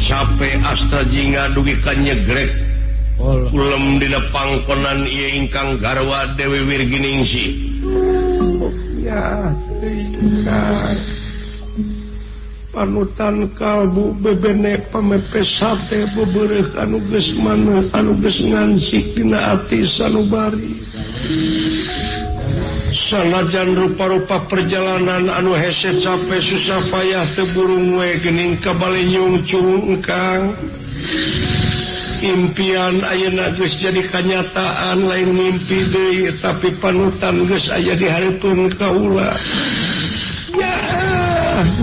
Cape Astra Jingga dugi ka nyegrek kulem dina pangkonan ieu ingkang garwa Dewi Wirginingsih. Ya teuing panutan kalbu bebene pamepes sate bebereuh anu geus maneh anu geus ngansik dina ati sanubari. Sanajan rupa-rupa perjalanan anu hese cape susah payah teu burung we geuning kabalenyung cung kang. Impian ayeuna geus jadi kanyataan lain mimpi deui tapi panutan geus aya di hareupeun kaula. Ya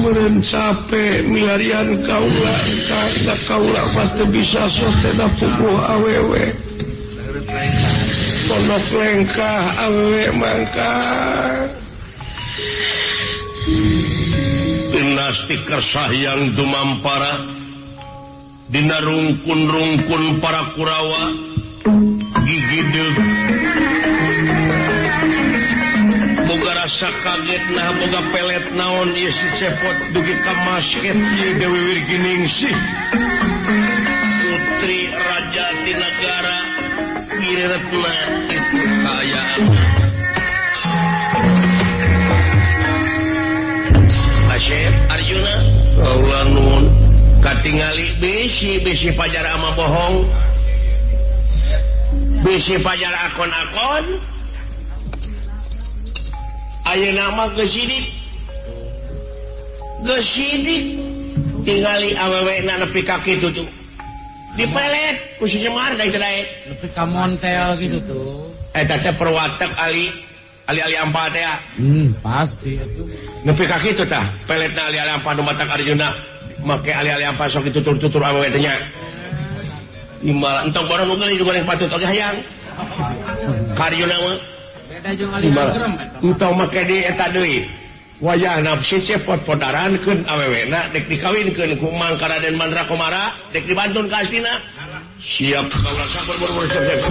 meureun cape milarian kaula ka kaula mah teu bisa sotena puguh awewe. Pondok lengkah awewe mangka. Dinasti Kersahyang dumampara dina rungkun-rungkun para Kurawa gigideug boga rasa kaget nah boga pelet naon ieu si cepot dugi ka masket ieu Dewi Wirginingsih putri raja di negara Giri Retna itu kaayaan. Asep Arjuna kaula nuhun katingali bisi-bisi pajar ama bohong bisi pajar akon-akon ayeuna mah geus sidik geus sidik tingali awewena nepi ka kitu tuh dipelet ku si Semar da daek nepi ka montel gitu tuh eta teh perwatek ali ali-ali ampa teh pasti atuh nepi ka kitu tah peletna ali-ali ampa nu matak Arjuna make ali-ali ampa sok ditutur-tutur awewe teh nya imal entong boron nu geus digoreng patut oge hayang ka Arjuna mah beda jeung ali agrem eta entong make di eta deui wayahna si cepot podarankeun awewena dek dikawinkeun ku Mang ka Raden Mandra Komara dek dibantun ka Astina siap kaula sabar buru-buru siap.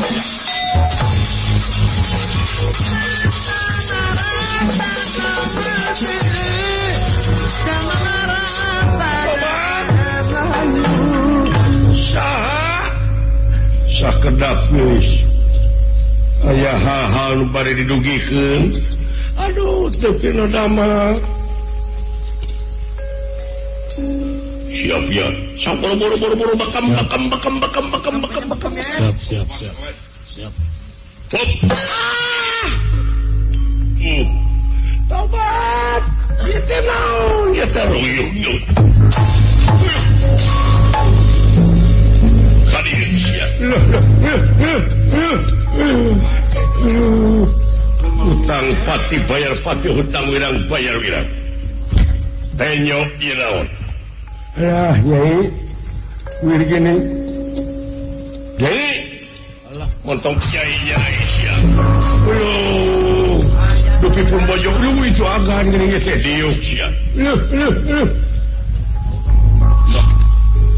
Saha sakedap geus aya hal-hal nu bade didugikeun. Aduh, teu pina damang. Siap ya. Sok buru-buru bekam bekam bekam bekam bekam bekam bekam. Siap siap siap. Siap. Hop. Tobat. Ieu teh naon? Ieu teh ruyuk yuk. Kadieu sia. Hutang pati bayar pati, hutang wirang bayar wirang. Tenyo ieu naon? Alah, Nyai. Wirgini. Nyai. Alah, montong kiai nyai sia. Aduh. Dupi pun bojong lu itu agan geuning teh diuk sia. Leuh, leuh, leuh.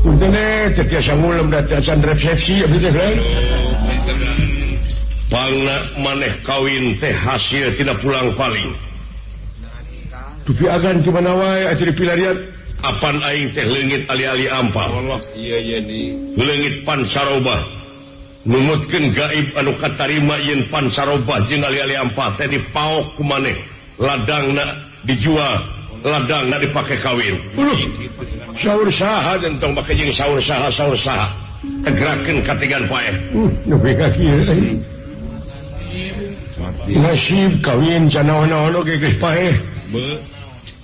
Punten teh tiasa ngulem da tiasa resepsi abdi teh. Pangna maneh kawin teh hasil tidak pulang paling. Dupi agan di mana wae atuh dipilarian. Apan aing teh leungit ali-ali ampal. Allah iya iya ni. Leungit pansarobah. Numutkeun gaib anu katarima yen pansarobah jeung ali-ali ampal teh dipaok ku maneh. Ladangna dijual, ladangna dipake kawin. Saur saha tong make jeung saur saha saur saha. Tegerakeun katigan paeh. Nepi ka kieu euy. Nasib kawin canaon-naon oge geus paeh.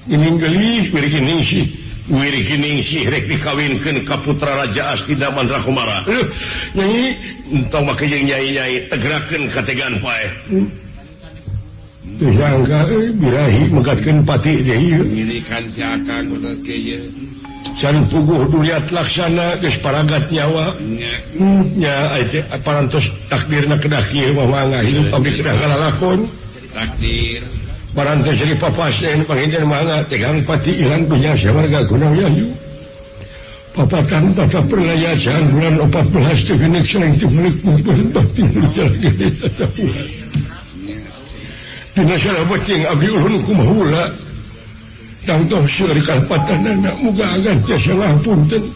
Ining geulis Wirginingsih. Wirginingsih rek dikawinkeun ka putra Raja Astina Mandra Kumara. Nyai entong make jeung nyai-nyai tegerakeun kategan paeh. Teu sangka euy birahi megatkeun pati teh ieu. Ngirikan si akang udah kieu. Can puguh duriat laksana geus paragat nyawa. Nya teh parantos takdirna kedah kieu mah mangga hidup abdi kedah ngalalakon. Takdir. Parantos jadi papasen panginten mangga tegang pati ilang dunya sawarga gunung yayu. Papatan tata perlaya jalan bulan 14 teh geuning saling tumulik mumpun bakti jalan gede tatapuhan. Dina salah becing abdi ulun kumahula. Tangtoh seueur kalpatanana muga agan tiasa ngapunten.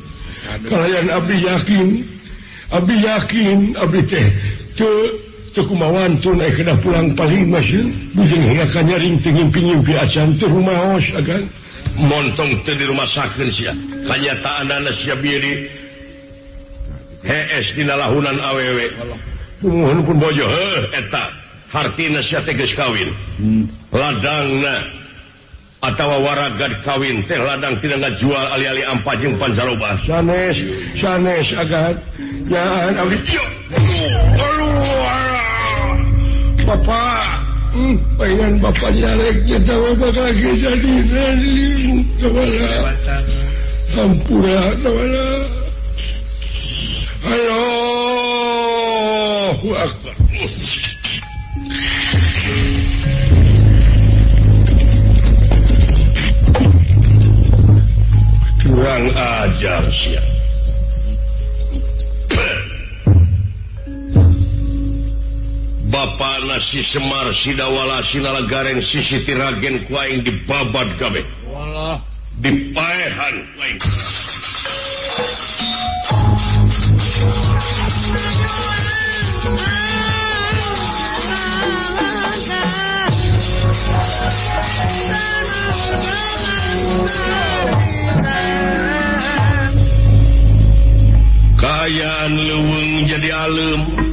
Kalayan abdi yakin. Abdi yakin abdi teh teu teu kumawan tun aya kedah pulang paling masih bujeng hingga ka nyaring teu ngimpi-ngimpi acan teu rumaos agan. Montong teu dirumasakeun sia. Kanyataanana sia bieu di hees dina lahunan awewe. Nuhun pun bojo heuh eta hartina sia teh geus kawin. Ladangna atawa waragad kawin teh ladang tidak ngajual alih-alih ampa jeung pancaroba. Sanes sanes agan nyaan abdi. Bapak, pengen bapak nyarek kita bapak lagi jadi kemana? Hampura kemana? Allahu Akbar. Kurang ajar sia. Bapak nasi Semar Sidawala Sinala Gareng Sisi Tiragen ku aing dibabad kabeh. Walah, dipaehan ku aing. Kaayaan leuweung jadi alem.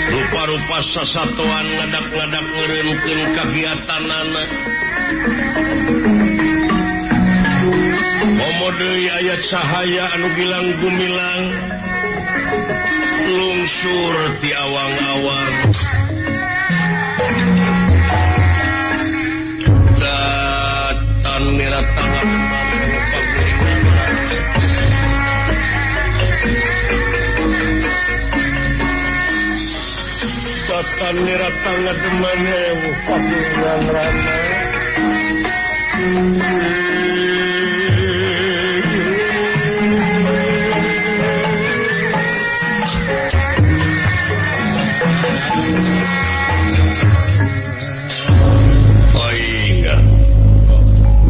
Rupa-rupa sasatoan ngadak-ngadak ngeureunkeun kagiatanana. Komo deui aya cahaya anu gilang gumilang lungsur ti awang-awang. Datan niratangan Datan niratangan demen pagulingan rana. Aing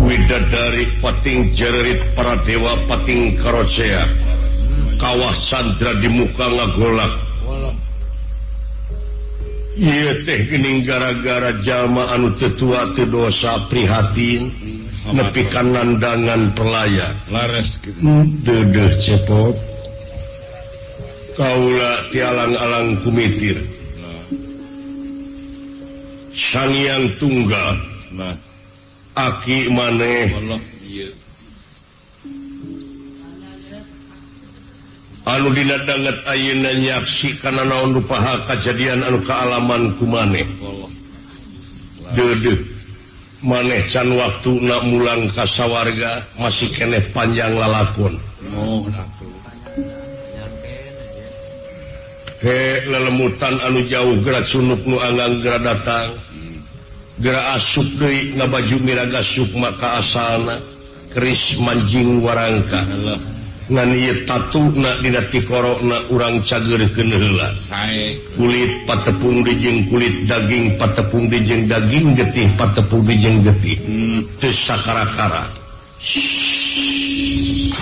widadari pating jererit para dewa pating karocea kawah sandra di muka ngagolak. Ieu teh geuning gara-gara jalma anu teu tua teu dosa prihatin nepi ka nandangan pelaya. Lares kitu. Deudeuh cepot. Kaula tialang-alang kumitir. Sangyang tunggal. Nah. Aki maneh. Allah ieu. Anu dina danget ayeuna nyaksi kana naon rupaha kajadian anu kaalaman ku maneh. Deudeuh maneh can waktuna mulang ka sawarga masih keneh panjang lalakon. Oh, atuh. He lelemutan anu jauh geura cunup nu anggang geura datang. Geura asup deui ngabaju miraga sukma ka asalna keris manjing warangka. Ngan ieu tatuna dina tikorona urang cageurkeun heula. Kulit patepung deui kulit daging patepung deui daging getih patepung deui getih. Teu sakara-kara. Hiji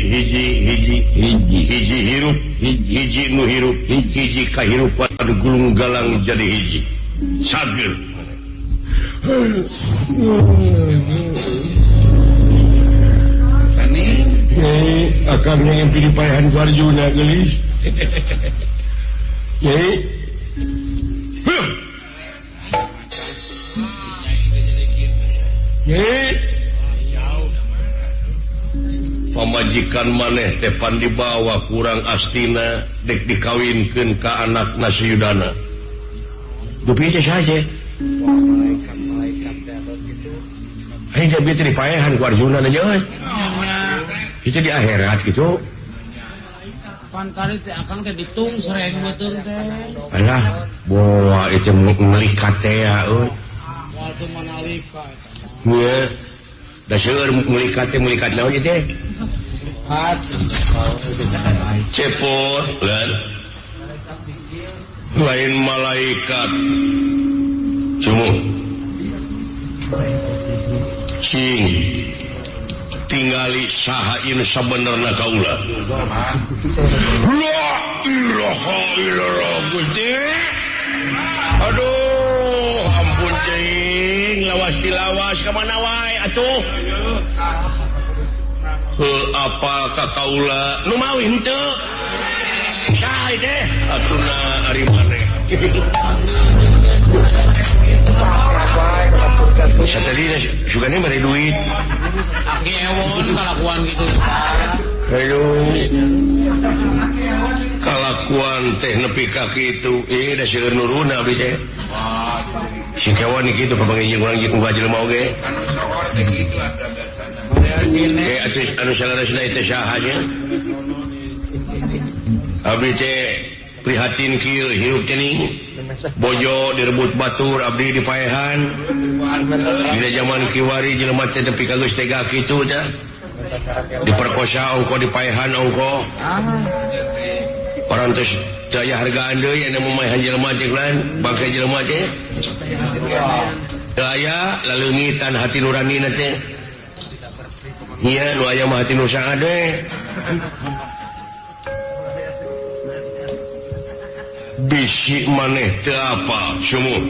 hiji hiji hiji hiji hirup hiji nu hirup hiji kahirupan gulung galang jadi hiji. Cager. Nyai akan ngimpi di payahan ku Arjuna gelis. Nyai. Nyai. Pamajikan maneh teh pan dibawa kurang astina dek dikawinkeun ka anakna si Yudana. Dupi teh saja. Aing teh bieu teh dipaehan ku Arjuna na euy. Itu di akhirat gitu. Pan kari teh akang teh ditung sereng beuteung teh. Alah, boa itu melikat teh euy. Moal teu manalika eta. Nya. Da seueur melikat teh melikat naon ieu teh? Cepot lan. Lain malaikat. Cuma Cing tingali saha ieu sabenerna kaula. La ilaha illallah Gusti. Aduh, ampun cing, lawas dilawas ka mana wae atuh. Heuh apal ka kaula nu mawi henteu. Saha teh? Atuna ari maneh. Satadina sugane mere duit. Aki ewon kalakuan gitu. Aduh. Kalakuan teh nepi ka kitu. Da seueur nuruna abdi teh. Si kewan kitu papanggih jeung urang jeung unggal jelema oge. Anu sohor teh kitu atuh biasana. Atuh anu salaresna teh saha nya? Abdi teh prihatin kieu hirup teh ning. Bojo direbut batur abdi dipaehan. Dina zaman kiwari jelema teh nepi ka geus tega kitu teh. Diperkosa ongko dipaehan ongko. Orang terus teu aya hargaan deui anu mamaehan jelema teh lan bangke jelema teh. Teu aya laleungitan hati nurani teh. Nya nu aya mah hati nu saade. Bisi maneh teu apa sumuh.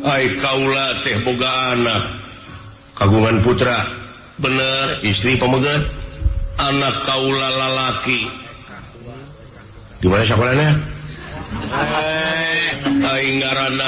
Ai kaula teh boga anak kagungan putra bener istri pamegat anak kaula lalaki. Di mana sakolana? Ai ngaranna